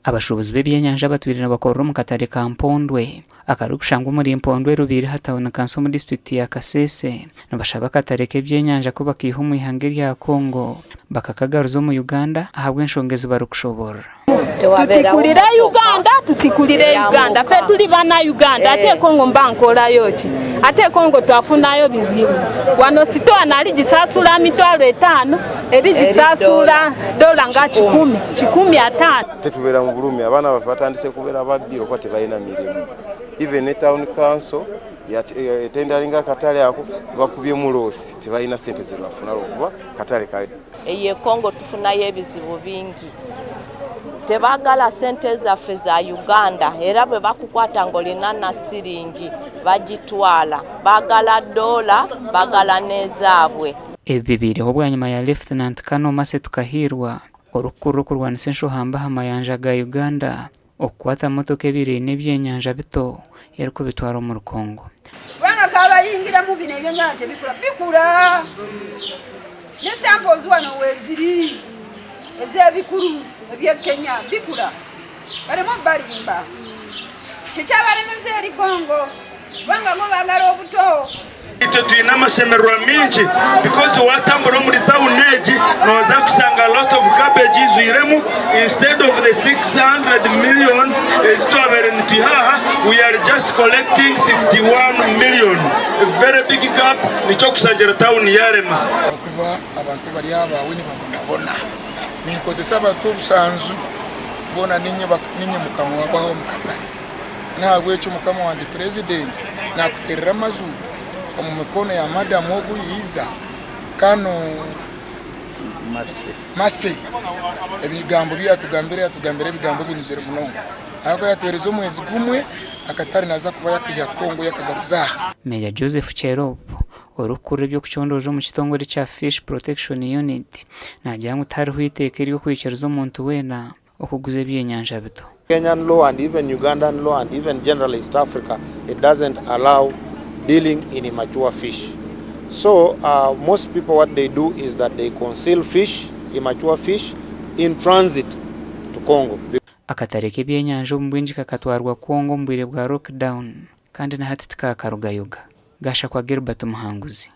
Abashuubuzi b'ebyenyanja abatwire nibakorera omu katare ka Mpondwe akarikushangwa omuri Mpondwe Rubiriha tauni kanso omu disiturikiti ya Kasese nibashaba akatare k'ebyenyanja ku bakaiha omu ihanga erya Congo bakakagaruza omu Uganda ahabw'enshonga ezi barikushoboorora. Tutikurire Uganda, tutikurire Uganda, ffe turi bana Uganda ate Congo mba nkorayo ki? Ate Congo twafunayo bizibu. Wano sitowa nari gisasura mitwaro etano, eri gisasura dola nga kikumi, 150. Tetubeera mu bulumi, abaana baffe batandise kubeera babbi olwokuba tebalina mirimu. Even ne town council etendaringa akatale ako bakubyemu loosi tebalina sente zebafuna olwokuba katale ka. Eyo e Congo tufunayo ebizibu bingi. Tebagala sente zaffe za Uganda era bwe bakukwata ng'olina na siringi bagitwala. Bagala doola, bagala n'ezaabwe. Ebi bibaireho bwanyima ya Lieutenant Colonel Mercy Tukahiirwa orikukurira okurwanisa enshohamba aha mayanja ga Uganda okukwata motoka ebaire eine ebyenyanja bito erikubitwara omuri Congo. Kubanga kabayingiramu bino ebyenyanja tebikura bikura ne samples wano weziri ezebikuru ebye Kenya bikura baleme obalimba kyekyabalemeza eri Congo kubanga bo bagala obuto. Itwe twine amashemererwa maingi because watambura omuri tawuni egi noza kushanga a lot of garbage eizwiremu instead of the 600 million ezi twabaire nitwiha aha we are just collecting 51 million a very big gap nikyo kushangira tawuni yarema. Ahakuba abantu bari abaawe nibabonabona. Ninkozesa abantu obusanju, boona niinye mukama waabo aha omu katare. N'ahabw'ekyo mukama wangye Purezidenti naakuteerera amaju omu mikono ya madamu ogu yaiza Kano Mercy. Ebigambo bi yaatugambira yaatugambira ebigambo ebinuzire munonga ahabw'okuba yaatuheereza omwezi gumwe akatare naaza kuba yaakaiha Congo yaakagaruza aha. Meeya Joseph Cherop, orikukurira eby'okucondooza omu kitongore kya Fish Protection Unit, naagira ngu tihariho eiteeka ery'okwikiriza omuntu weena okuguza ebyenyanja bito. Kenyan law and even Ugandan law and even generally East Africa it doesn't allow dealing in immature fish. So uh, most people what they do is that they conceal fish, immature fish in transit to Congo. Akatare k'ebyenyanja omu bwingi kakatwarwa Congo omu bwire bwa lockdown kandi na hati tikakarugayoga. Gashakwa Gilbert Muhanguzi.